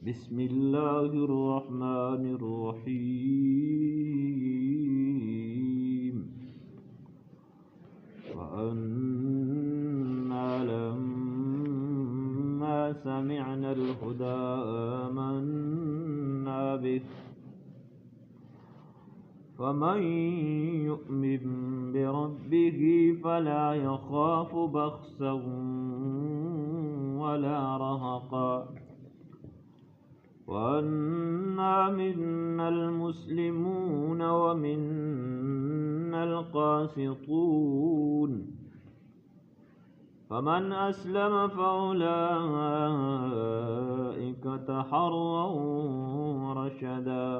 بسم الله الرحمن الرحيم. وأنا لما سمعنا الهدى آمنا به، فمن يؤمن بربه فلا يخاف بخسا ولا رهقا. وأنا منا المسلمون ومنا القاسطون، فمن أسلم فأولئك تحروا رشدا.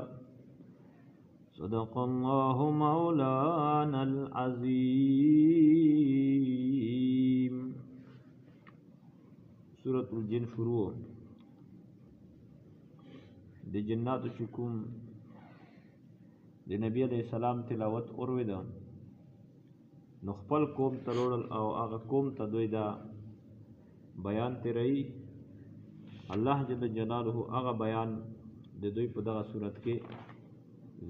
صدق الله مولانا العظيم. سورة الجن شروع. د جناتو چې کوم د نبی علیه السلام تلاوت اورویده، نو خپل قوم ته لوړل او هغه قوم ته دوی دا بیان تېروي. الله جل جلاله هغه بیان د دوی په دغه صورت کې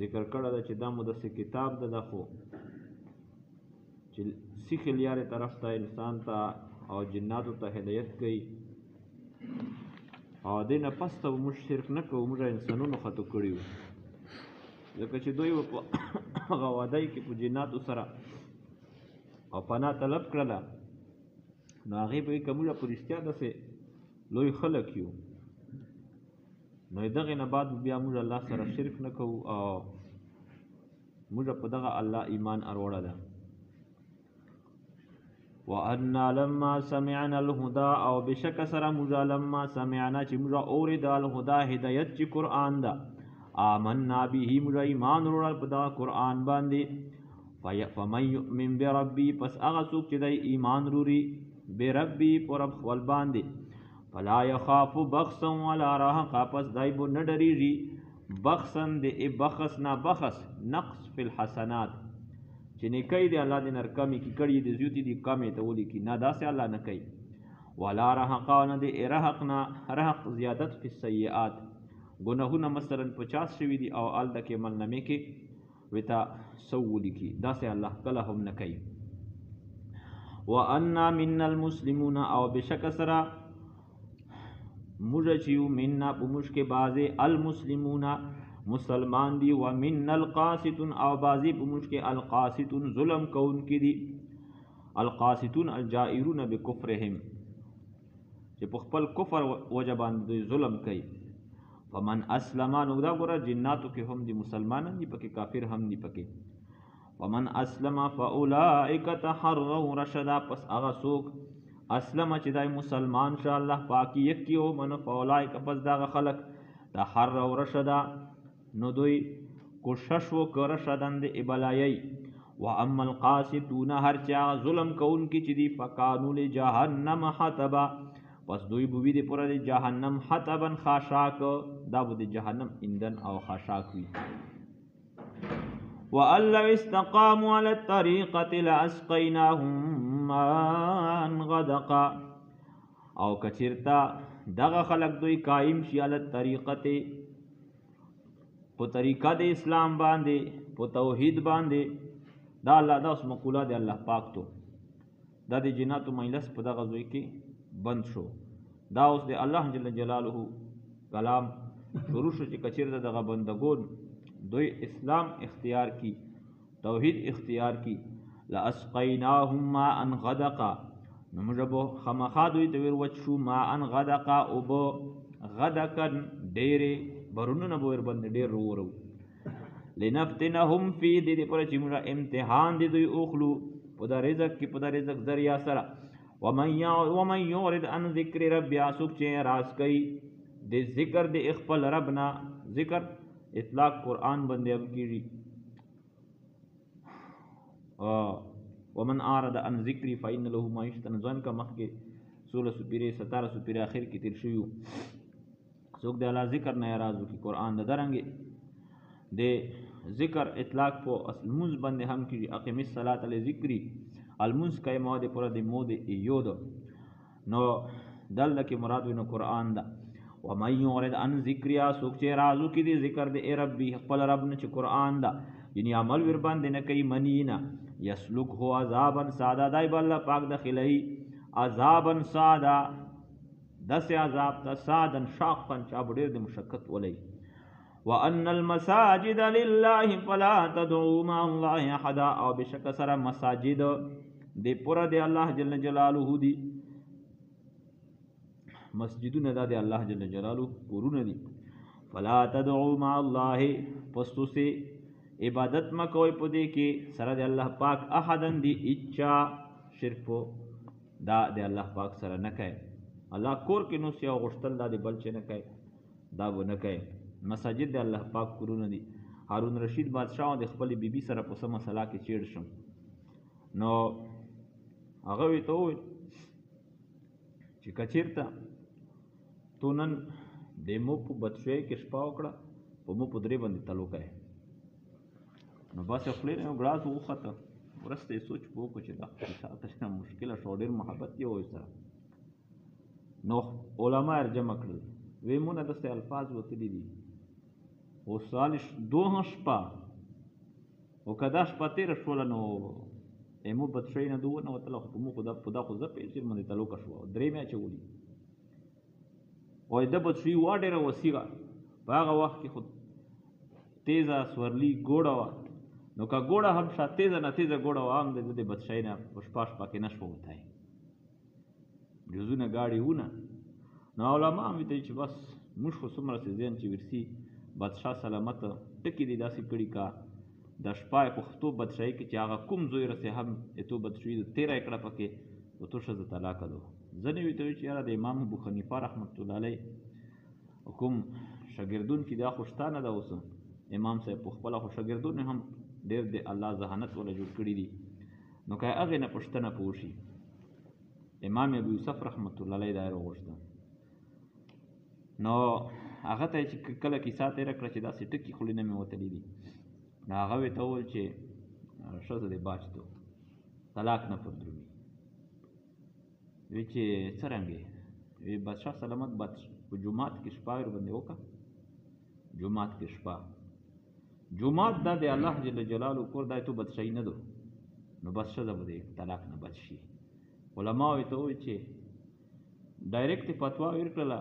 ذکر کړی دی چې دا مو داسې کتاب ده، دا خو چې سیخې لیارې طرف ته انسان ته او جناتو ته هدایت کوي، او دې نه پس ته به موږ شرک نه کوو، موږ انسانونو خطو کړي وو، ځکه چې دوی به په هغه وعده کې په جناتو سره او پناه طلب کړله، نو هغې به یې که موږ په رښتیا داسې لوی خلک یو، نو دغې نه بعد بیا موږ الله سره شرک نه کوو او موږ په دغه الله ایمان اروړه ده. وَأَنَّا لَمَّا سَمِعْنَا الْهُدَىٰ، او بشک سره موږ لما سمعنا چې موږ اورېده الهدى هدایت چې قرآن ده، آمنا به موږ ایمان وروړل په دغه قرآن باندې. فمن یؤمن بربی، پس هغه څوک چې دی ایمان روري بربی په رب خپل باندې، فلا یخاف بخسا ولا رهقا، پس دی به نه ډرېږي بخسا د بخس نه، بخس نقص فی الحسنات، چې نیکۍ دی الله دې نر کمې کړي، کړي دې زیوتې دي کمې ته ولیکي، نه داسې الله نه کوي. ولا رهقا، نه د رهق نه، رهق زیادت فی السیئات، ګناهونه مثلا 50 شوي دي او هلته کې عملنامې کې ویته 100 ولیکي، داسې الله کله هم نه کوي. وأنا منا المسلمون، او بېشکه سره موږ چې یو منا په موږ کې بعضې المسلمون مسلمان دي، ومنا القاسطون، او بعضې په موږ کې القاسطون ظلم کوونکي دي. القاسطون الجائرون بکفرهم، چې په خپل کفر وجه باندې دوی ظلم کوي. فمن اسلم، نو دا ګوره جناتو کې هم دي مسلمانان دي پکې، کافر هم دي پکې. فمن اسلم فاولئک تحروا رشدا، پس هغه څوک اسلم چې دی مسلمان شه، الله پاکي یکي ومنه، فاولئک پس دغه خلک تحروا رشدا، نو دوی کوشش وکړه رشدن د ابلایۍ. واما القاسطون، هر چا ظلم کوونکي چې دي، فکانو لجهنم حطبا، پس دوی به وي د پوره د جهنم حطبا خاشاک، دا به د جهنم ایندن او خاشاک وي. وأن لو استقاموا على الطريقة لأسقيناهم ماء غدقا، او که چېرته دغه خلک دوی قایم شي علی الطریقة، په طریقه د اسلام باندې، په توحید باندې، دا الله دا اوس مقوله د الله پاک تو، دا د جناتو مجلس په دغه ځای کې بند شو. دا اوس د الله جل جلاله کلام شروع شو چې که چېرته دغه بندګون دوی اسلام اختیار کی، توحید اختیار کی، لأسقیناهم ماء غدقا، نو موږ به خامخا دوی ته ور وچ شو ماء غدقا، اوبه غدقا ډېرې بارونونه به ورباندې ډېر وورو. لنفتنهم فی، دې دپاره چې موږ امتحان دې دوی اوخلو په دا رزق کې، په دا رزق ذریعه سره. ومن یعرض عن ذکر ربه، څوک چې اعراض کوي د ذکر د خپل رب نه، ذکر اطلاق قرآن باندې هم کېږي. ومن اعرض عن ذکری فإن له معیشة ضنکا، مخکې 16 سپیرې 17 سپیرې آخر کې تېر شوي وو. څوک د الله ذکر نه اعراض وکړي قرآن د درنګې د ذکر اطلاق په لمونځ باندې هم کېږي. اقیم الصلاة لذکری، المونځ کوي مو د پوره د مو د ایو ده، نو دلته کې مراد وینو قرآن ده. ومن يعرض عن ذکریا، څوک چې رازو کې دي ذکر د ای ربي خپل رب نه چې قرآن ده، یعنی عمل ور باندې نه کوي منی نه، یسلکه عذابا ساده، دای به الله پاک داخلوي عذابا ساده، داسې عذاب ته سادا شاقا چې هغه به ډېر د مشقت ولوي. وأن المساجد لله فلا تدعوا مع الله أحدا، او بشک سره مساجد دې پوره د الله جل جلاله دي، مسجدونه دا د الله جل جلاله کورونه دي. فلا تدعوا مع الله، پس تاسې عبادت مه کوئ په دې کې سره د الله پاک احدا دی اچا، شرک په دا د الله پاک سره نه کوي. الله کور کې نو سیا غوښتل دا د بل چې نه کوي، دا به نه کوي. مساجد د الله پاک کورونه دي. هارون رشید بادشاه د خپلې بیبي سره په څه مسله کې چیړ شم، نو هغه ورته وویل چې که چېرته تو نن د مو په بدشوی کې شپه وکړه، په مو په درې باندې تلو کوي. نو بس یې خولې نه یو ګړاز وخته، وروسته یې سوچ په وکړو چې دا خو کیسه ته مشکله شوه، ډېر محبت یې وویل سره. نو علما یې جمع کړل، وی مونږ داسې الفاظ وتلي دي، او سال دوه شپه او که دا شپه تېره شوله نو مو بدشوی نه دوه نه وتله، خو په مو خو دا په دا خو زه پې چې باندې تلوکه شوه، درې مې اچولي. او د بدشوی وه ډېره وسیغه، په هغه وخت کې خو تېزه سورلي ګوړه وه، نو که ګوړه هم شه تېزه نه تېزه ګوړه وه هم د دې بدشوی نه په شپه شپه کې نه شوه وتی، جزونه ګاډي ونه. نو علما هم ویل چې بس موږ خو څومره څه ذهن چې ورسي بادشاه سلامت ټکي دې داسې کړي که د شپه په ختو بدشاهي کې چې هغه کوم زوی رسې هم اتو بدشوي د تېره یې کړه پکې نو تو ښځه طلاقه ده. ځینې ورته وایي چې یاره د امام ابو حنیفه رحمت الله علیه کوم شاګردون چې دا خو شته نه ده، اوس امام صاحب په خپله خو شاګردون هم ډېر د الله ذهانت وله جوړ کړي دي، نو که هغې نه پوښتنه په وشي، امام ابو یوسف رحمت الله علیه دا یې راوغوښته، نو هغه ته یې چې کله کیسه تېره کړه چې داسې ټکي خولې نه مې وتلي دي، نو هغه ورته وویل چې ښځه دې باج دو طلاق نه پر درومي. وی چې څرنګه؟ وی بادشاه سلامت په جومات کې شپه ورباندې وکړه، جومات کې شپه، جومات دا د الله جل جلاله کور دی، ته بدشاهي نه دو، نو بس ښځه به دې طلاق نه بچ شي. علما ورته وویل چې ډایرکټ فتوا ورکړله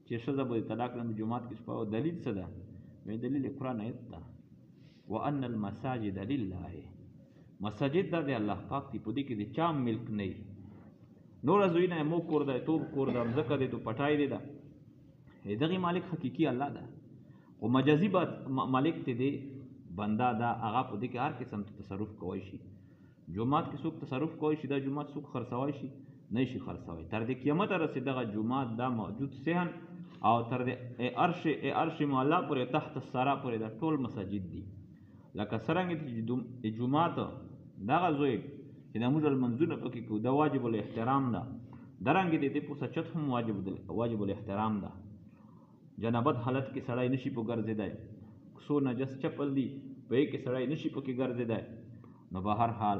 چې ښځه به دې طلاق نه جومات کې شپه، دلیل څه ده؟ وی دلیل یې قرآن آیت ده، وأن المساجد لله، مساجد دا د الله پاک دی، په دې کې د چا ملک نه وي. نور ځایونه مو کور دی، توب کور ده، مځکه دی، تو پټای دی ده، دغې مالک حقیقي الله ده، خو مجازي مالک ته دی بنده ده، هغه په دې کې هر قسم ته تصرف کوی شي. جومات کې څوک تصرف کوی شي، دا جومات څوک خرڅوی شي؟ نه شي خرڅوی. تر دې قیامته رسې دغه جومات دا موجود صحن او تر دې عرش معلا پورې تحت الثرا پورې دا ټول مساجد دي. لکه څرنګه چې جومات دغه ځای چې د موږ لمونځونه پکې کوو دا واجب الاحترام ده، درنګې د دې په سچت هم واجب الاحترام ده. جنابت حالت کې سړی نشي په ګرځېدی، څو نجس چپل دي په یې کې سړی نشي پکې ګرځېدی، نو به هر حال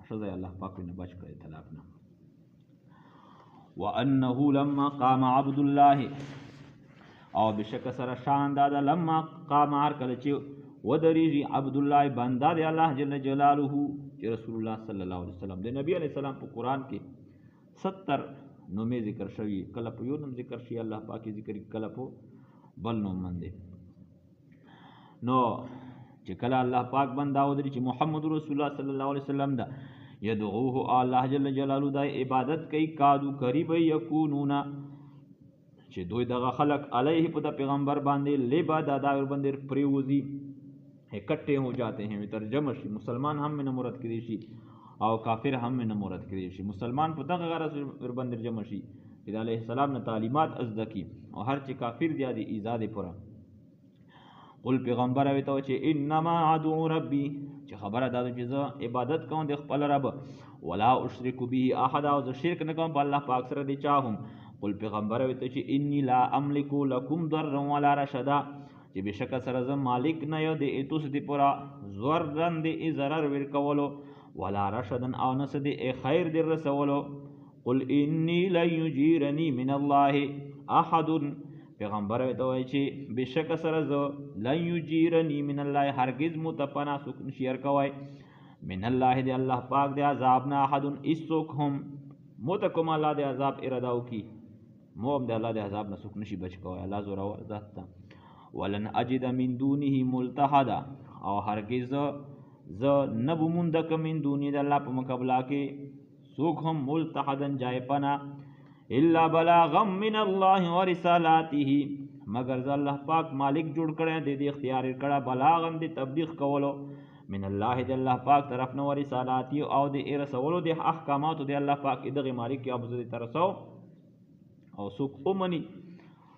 ښځه یې الله پاک نه بچ کړی طلاق نه. وأنه لما قام عبد الله، او بشک سره شان دا ده، لما قام هر کله چې ودرېږي عبد الله بنده د الله جل جلاله، چې رسول الله صلی الله علیه وسلم د نبی علیه السلام په قرآن کې 70 نومې ذکر شوي، کله په یو نوم ذکر شي الله پاک یې ذکر کړي، کله په بل نوم باندې. نو چې کله الله پاک بنده ودري چې محمد رسول الله صلی الله علیه وسلم ده، يدعوه الله جل جلاله دا عبادت کوي، کادو قریب یکونون، چې دوی دغه خلق علیه په د پیغمبر باندې لبدا دا ور باندې پریوزي، اکٹھے ہو جاتے ہیں، ترجمه شي، مسلمان هم نه مراد کړي شي او کافر هم نه مراد کړي شي. مسلمان په دغه غرض ور باندې جمع شي چې د علیه السلام نه تعلیمات ازده کی، او هر چې کافر دی د ایزاد پوره. قل پیغمبر وی ته چې انما ادعو ربي، چې خبره دا ده چې زه عبادت کوم د خپل رب، ولا اشرک به احد، او زه شرک نه کوم په الله پاک سره د چا هم. قل پیغمبر وی ته چې انی لا املک لکم ضرا ولا رشدا، چې بشکه سره زه مالک نه یم د ایتوس د پوره ضرا د ضرر ورکولو، ولا رشدا او نه څه د خیر د رسولو. قل انی لن یجیرنی من الله، احد پیغمبر ته وایي چې بشک سره زه لن یجیرنی من الله هرگز مو ته پناه څوک نشي ورکوی من الله دی الله پاک دی عذاب نه احد هیڅوک هم مو ته کوم الله د عذاب اراده وکړي مو هم د الله د عذاب نه څوک نشي بچ کوی، الله زورور ذات ده. ولن اجد من دونه ملتحدا او هرگز زه نه به مونده که من دونه د الله په مقابله کې څوک هم ملتحدا جای پناه الا بلاغا من الله ورسالاته مگر زه الله پاک مالک جوړ کړی د دې اختیار یې کړی بلاغا د تبلیغ کولو من الله د الله پاک طرف نه ورسالاته او د رسولو د احکاماتو د الله پاک دغه مالک یا به زه دې ته رسوم او څوک ومني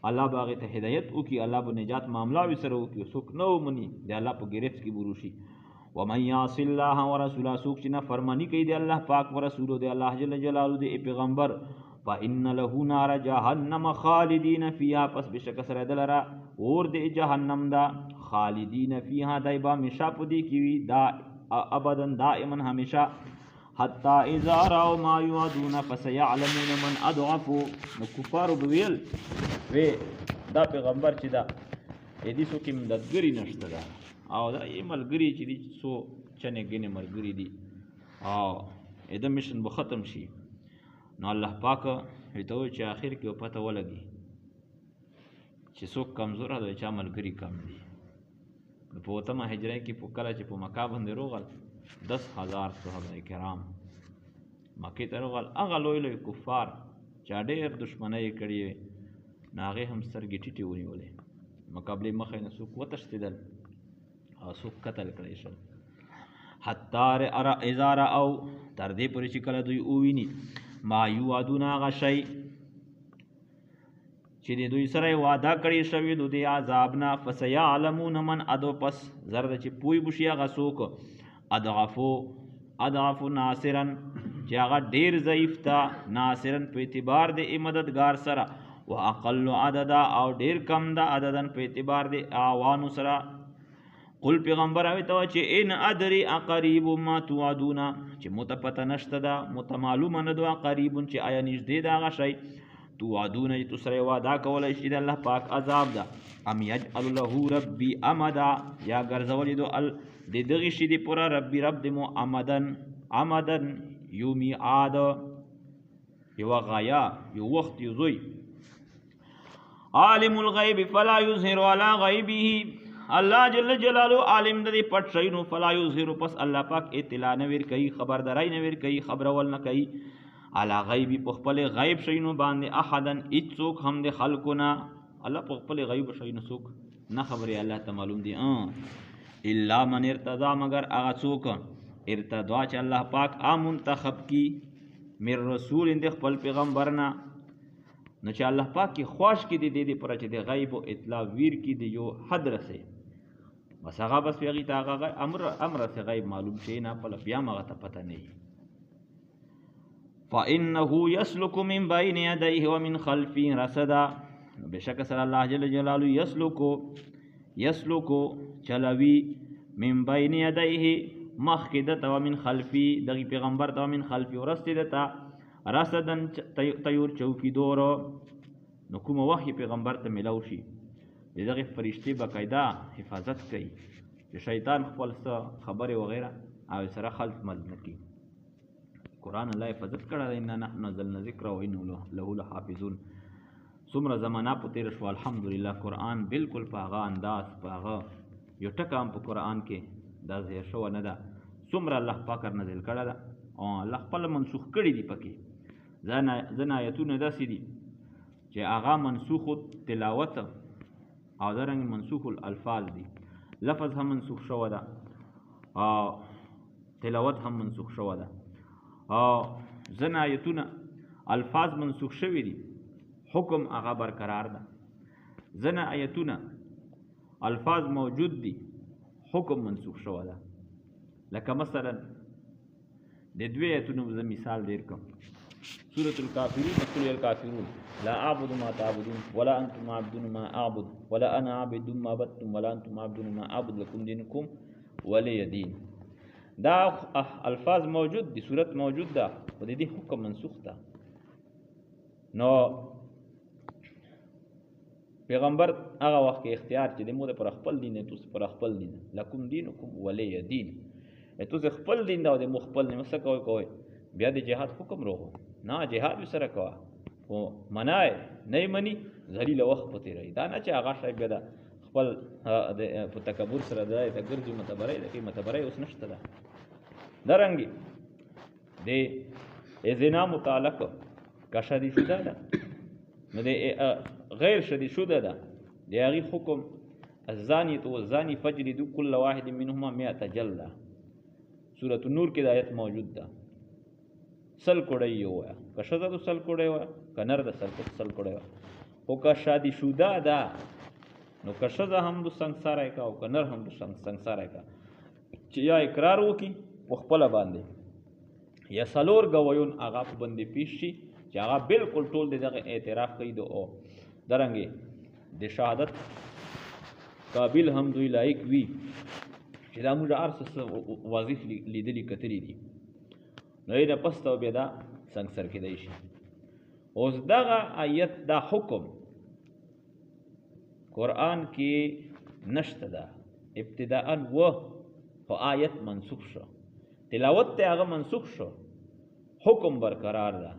الله به هغې ته هدایت وکړي، الله به نجات معامله سره وکړي، څوک نه ومني د الله په ګرفت کې به شي. ومن یعص الله ورسوله څوک چې نافرماني کوي د الله پاک ورسول د الله جل جلاله د پیغمبر فإن له نار جهنم خالدین فیها پس بشک سره دلره اور د جهنم دا خالدین فیها دای به همیشه په دې کې وي دا ابدا دائما همیشه حتی اذا راو ما یوعدون فسیعلمون من اضعف. نو کفارو به ویل وی دا پیغمبر چې دا دې څوک مددګري نشته ده او دا یې ملګري چې دي څو چنې ګنې ملګري دي او د مشن به ختم شي. نو الله پاک ورته وویل چې آخر کې به پته ولګي چې څوک کمزوره دی چا ملګري کم دي. نو په اتمه هجرۍ کې په کله چې په مکه باندې روغل 10,000 صحابه کرام مکې ته روغل، هغه لوی لوی کفار چې ډېر دښمنۍ یې کړې وې نو هغې هم سترګې ټیټې ونیولې، مقابلې مخه یې نه څوک وتښتېدل او څوک قتل کړی شول. حتی اذا رأوا تر دې پورې چې کله دوی وویني ما یوعدون هغه شی چې د دوی سره وعده کړې شوې د دې عذاب نه فسیعلمون من ادو پس زر ده چې پوی به شي هغه څوک اضعفو ناصرا چې هغه ډېر ضعیف ده ناصرا په اعتبار د مددګار سره و اقل عددا او ډېر کم ده عددا په اعتبار د اعوانو سره. قل پیغمبر هغې ته وایه چې ان ادري اقریب ما توعدون چې مو ته پته نشته ده مو ته معلومه نه ده قریب چې آیا نږدې ده هغه شی توعدون چې تو سره وعده کولی شي د الله پاک عذاب ده. ام یجعل له ربي امدا یا ګرځولې دو د دغې شي دپاره ربي رب دې مو امدن امدن یو میعاد یوه غایه یو وخت یو زوی. عالم الغیب فلا یظهر علی غیبه الله جل جلاله عالم د دې پټ شیونو فلا یظهر پس الله پاک اطلاع نه ورکوي خبرداری نه ورکوي خبرول نه کوي علی غیب په خپل غیب شیونو باندې احدا هیڅوک هم د خلکو نه الله په خپل غیب شیونو څوک نه خبرې الله ته معلوم دي. الا من ارتضا مګر هغه څوک ارتضا چې الله پاک منتخب کی من رسول د خپل پیغمبر نه نو چې الله پاک کې خوښ کې دی دې پر چې د غیب او اطلاع ویر کې دی یو حد رسي بس هغه بس هغې ته هغه امر سه غیب معلوم شي نه په بیا هم هغه ته پته نه وي. فإنه يسلك من بين يديه ومن خلفه رصدا نو بېشکه سره الله جل جلاله يسلك چلوي من بين يديه مخکې ده ته ومن خلفه دغې پیغمبر ته ومن خلفه ورستې ده ته رصداً تیور چوکي دور. نو کومه وحي پیغمبر ته میلاو شي د دغې فرشتې باقاعده حفاظت کوي چې شیطان خپل څه خبرې وغیره او سره خلط مل نه کړي. قرآن الله حفاظت کړی دی انا نحن نزلنا ذکر و انا له لحافظون. څومره زمانه په تېره شوه الحمدلله قرآن بالکل په هغه انداز په هغه یو ټکه هم په قرآن کې دا ظاهر شوه نه ده. څومره الله پاک نازل کړی ده او الله خپله منسوخ کړي دي پکې ځینې آیتونه داسې دي چې هغه منسوخ تلاوت او دارنګ منسوخ الالفاظ دي، لفظ هم منسوخ شوی ده او تلاوت هم منسوخ شوی ده او ځینې آیتونه الفاظ منسوخ شوي دي حکم هغه برقرار ده. ځینې آیتونه الفاظ موجود دي حکم منسوخ شوی ده. لکه مثلا د دوی آیتونو زه مثال ډېر کوم. سورة الكافرون قل يا الكافرون لا أعبد ما تعبدون ولا أنتم عابدون ما أعبد ولا أنا عابد ما عبدتم ولا أنتم عابدون ما أعبد لكم دينكم ولي دين. دا الفاظ موجود دي، صورت موجود ده، خو د دې حکم منسوخ ده. نو پیغمبر هغه وخت کې اختیار چې د مو پر خپل دین، تاسو پر خپل دین، لکم دینکم ولی دین، تاسو خپل دین دا د مو خپل نه څه کوي کوي. بیا د جهاد حکم روغو نه، جهاد سره کوه خو منای نه مني ذلیل وخت پتې رہی. دا نه چې هغه شی بیا د خپل په تکبر سره دا ته ګرځي متبرې ده کې متبرې اوس نشته ده. درنګي د زنا متعلق که شادي شده ده نو د غیر شادي شده ده د هغې حکم الزانیة والزاني فاجلدوا كل واحد منهما 100 جلده. سورة النور کې د آیت موجود ده. 100 کوړی یې ووایه، که ښځه د 100 کوړی وایه، که نر د 100 کوړی وایه. خو که شادي شده ده نو که ښځه هم د سنګسار یې کا او که نر هم د سنګسار یې کا، چې یا اقرار وکړي په خپله باندې یا 4 ګویون هغه په باندې پیش شي چې هغه بالکل ټول د دغه اعتراف کوي د او درنګې د شهادت قابل هم دوی لایق وي چې دا موږ هر څه واضح لیدلي کتلي دي. نو یې نه پسته بیا دا سنګسار کېدای شي. اوس دغه آیت دا حکم قرآن کې نشته ده ابتداءً و، خو آیت منسوخ شو، تلاوت ته هغه منسوخ شو، حکم برقرار ده.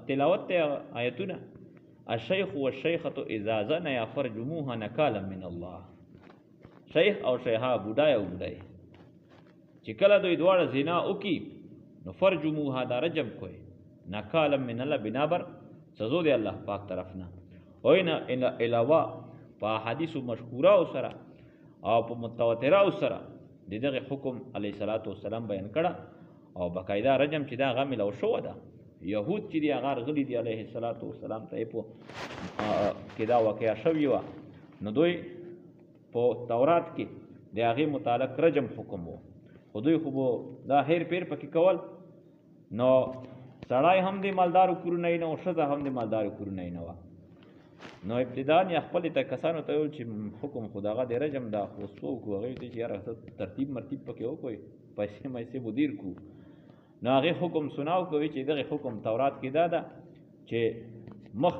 تلاوت ته آیتونه الشیخ والشیخة اذا زنیا فرجموها نکالا من الله، شیخ او شیخه بوډای او بوډای چې کله دوی دواړه زنا وکړي نو فرجموها دا رجم کوي نکالا من الله، بنابر سزو دی الله پاک طرف نه. او ان علاوه په احادیثو مشهوره سره او په متواتره سره د دغه حکم علیه الصلاة والسلام بیان کړه او باقاعده رجم چې دا هغه ملاو شوه ده. یهود چې دی هغه راغلي دي علیه الصلاة والسلام ته په کې دا واقعه شوې وه، نو دوی په تورات کې د هغې متعلق رجم حکم و، خو دوی خو به دا هیر پیر پکې کول. نو سړی هم د مالدارو کورونه یې نه و، ښځه هم د مالدارو کورونه یې نه وه. نو ابتداء یې خپلې ته کسانو ته وویل چې حکم خو دغه د رجم دا خو څه وکړو؟ هغوی ته چې یاره څه ترتیب مرتیب پکې وکړئ، پیسې میسې به ډېر کړو. نو هغې حکم سناو کوي چې دغه حکم تورات کې دا ده چې مخ